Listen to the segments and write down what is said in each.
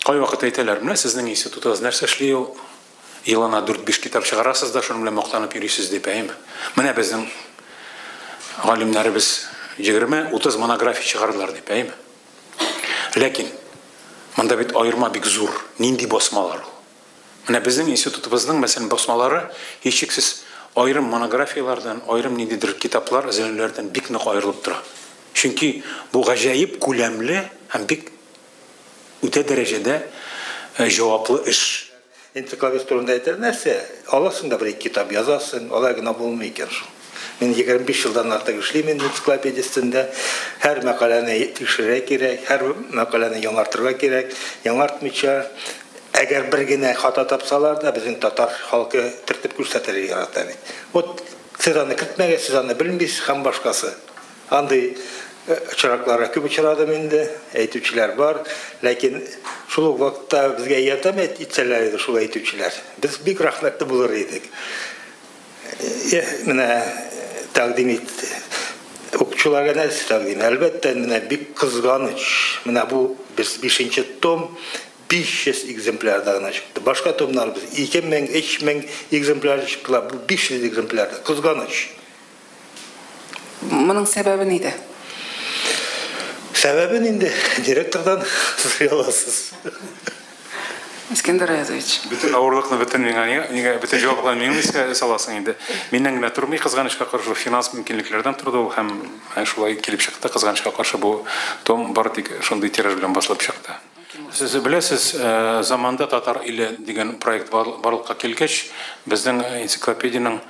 Кайвакыт әйтәләр, менә сезнең институтыгыз нәрсә эшли ул? Елына 4-5 китап чыгарасыз да, шуның белән мактанып йөрисез дип, әйеме? Менә безнең галимнәребез 20-30 монография чыгардылар дип, әйеме? Ләкин монда бит аерма бик зур. Нинди басмалар ул? Менә безнең институтыбызның, мәсәлән, басмалары һичшиксез аерым монографияләрдән, аерым ниндидер китаплар, эзләнүләрдән бик нык аерылып тора. Чөнки бу гаҗәеп күләмле һәм бик үтә дәрәҗәдә җаваплы эш. Энциклопедия турында әйтер нәрсә, аласың да бер китап язасың, алай гына булмый икән шул. Мин 25 елдан артык эшлим энциклопедия өстендә. Һәр мәкаләне тикшерергә кирәк, һәр мәкаләне яңартырга кирәк. Яңартмыйча, әгәр бер генә хата тапсалар да, безнең татар халкы төртеп күрсәтергә ярата бит. Вот сез аны кертмәгез, сез аны белмисез һәм башкасы. Андый очракларга күп очрадым инде, әйтүчеләр бар, ләкин шул ук вакытта безгә ярдәм итсәләр иде шул әйтүчеләр. Без бик рәхмәтле булыр идек. Менә тәкъдим итте. Укучыларга нәрсә тәкъдим? Әлбәттә, менә бик кызганыч. Менә бу без 5-нче том 500 экземплярда гына чыкты. Башка томнар без 2000, 3000 экземпляр чыктылар. Бу 500 экземплярда. Кызганыч. Моның сәбәбе нидә? Сәбәбен инде директордан сорый аласыз. Искәндәр Аязович. Бөтен авырлыкны бөтен миңа нигә бөтен җавапларны миңа искә саласың инде. Миннән генә тормый, кызганычка каршы финанс мөмкинлекләрдән торды ул һәм шулай килеп чыкты. Кызганычка каршы бу том бары тик шундый тираж белән басылып чыкты. Сез беләсез, заманда Татар иле дигән проект барлыкка килгәч, безнең энциклопедиянең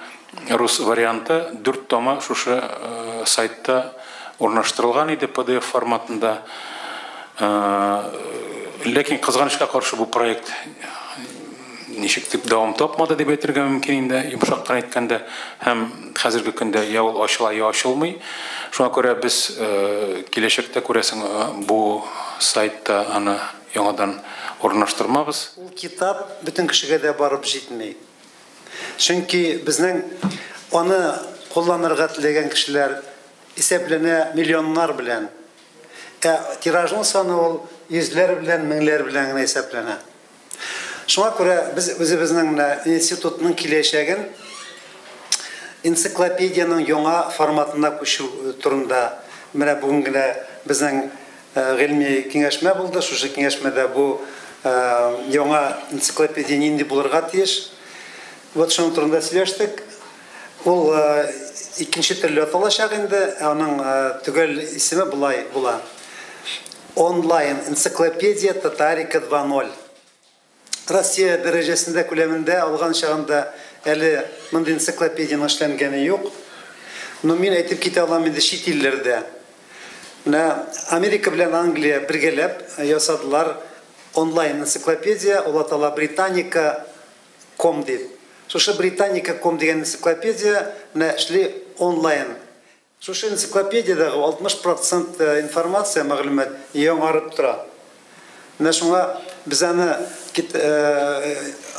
рус варианты 4 томы шушы сайтта урнаштырылган иде PDF форматында. Ләкин кызганычка каршы бу проект ничек дип дәвам тапмады дип әйтергә мөмкин инде, йомшак кына әйткәндә, һәм хәзерге көндә я ул ачыла, я ачылмый. Шуңа күрә без киләчәктә күрәсең бу сайтта аны яңадан урнаштырмабыз. Ул китап бөтен кешегә дә барып җитми. Чөнки безнең аны кулланырга теләгән кешеләр исәпләнә миллионнар белән. Ә тиражның саны ул йөзләр белән, меңләр белән генә исәпләнә. Шуңа күрә без үзебезнең менә институтның киләчәген энциклопедиянең яңа форматына күчү турында менә бүген генә безнең гыйльми киңәшмә булды. Шушы киңәшмәдә бу яңа энциклопедия нинди булырга тиеш? Вот шуның турында сөйләштек. Ул икенче төрле аталачак инде, аның төгәл исеме болай була. Онлайн энциклопедия Татарика 2.0. Россия дәрәҗәсендә күләмендә алган чагында әле мондый энциклопедияның эшләнгәне юк. Но мин әйтеп китә алам инде чит илләрдә. Менә Америка белән Англия бергәләп ясадылар онлайн энциклопедия, ул атала Британика.ком дип. Шушы Британика.ком дигән энциклопедия менә эшли онлайн. Шушы энциклопедиядәге 60% информация, мәгълүмат яңарып тора. Менә шуңа без аны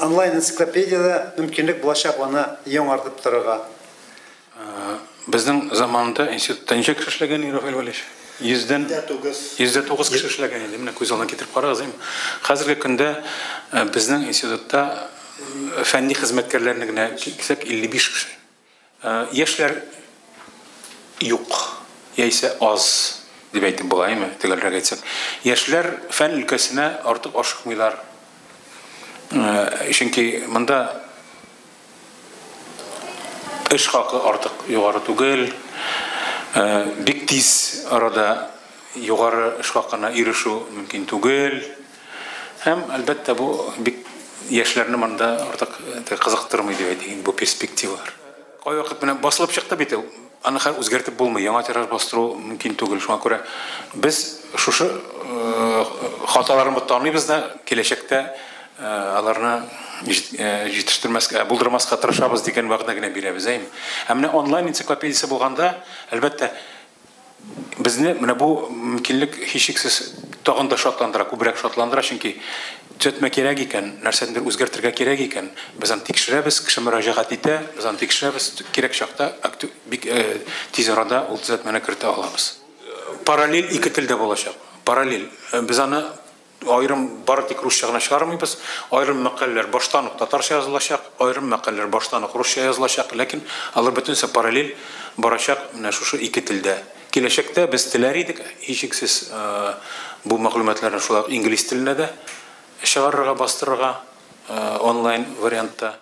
онлайн энциклопедияда мөмкинлек булачак аны яңартып торырга. Безнең заманда институтта ничә кеше эшләгән, Рафаэль Валиевич? 109 кеше эшләгән иде. Менә күз алдына китереп карагыз. Хәзерге көндә безнең институтта фәнни хезмәткәрләрне генә кисәк 55 кеше. Яшьләр юк, яисә аз дип әйтеп була, әйме, төгәлрәк әйтсәк. Яшьләр фән өлкәсенә артык ашыкмыйлар. Чөнки монда эш хакы артык югары түгел, бик тиз арада югары эш хакына ирешү мөмкин түгел. Һәм әлбәттә бу бик яшьләрне монда артык кызыктырмый дип әйтик, бу перспективалар. Кайвакыт менә басылып чыкты бит ул. Аны хәзер үзгәртеп булмый, яңа тираж бастыру мөмкин түгел. Шуңа күрә без шушы хаталарны таныйбыз да, киләчәктә аларны җитештермәскә, булдырмаска тырышабыз дигән вәгъдә генә бирәбез, әйме. Ә менә онлайн энциклопедиясе булганда, әлбәттә, безне менә бу мөмкинлек һичшиксез тагын да шатландыра, күбрәк шатландыра, чөнки төзәтмә кирәк икән, нәрсәдер үзгәртергә кирәк икән, без аны тикшерәбез, кеше мөрәҗәгать итә, без аны тикшерәбез, кирәк чакта бик тиз арада ул төзәтмәне кертә алабыз. Параллель ике телдә булачак. Параллель. Без аны Аерым бары тик русча гына чыгармыйбыз. Аерым мәкаләләр баштан ук татарча язылачак, аерым мәкаләләр баштан ук русча язылачак, ләкин алар бөтенесе параллель барачак менә шушы ике телдә. Киләчәктә без теләр идек, һичшиксез, бу мәгълүматларны шулай ук инглиз теленә дә чыгарырга, бастырырга онлайн вариантта.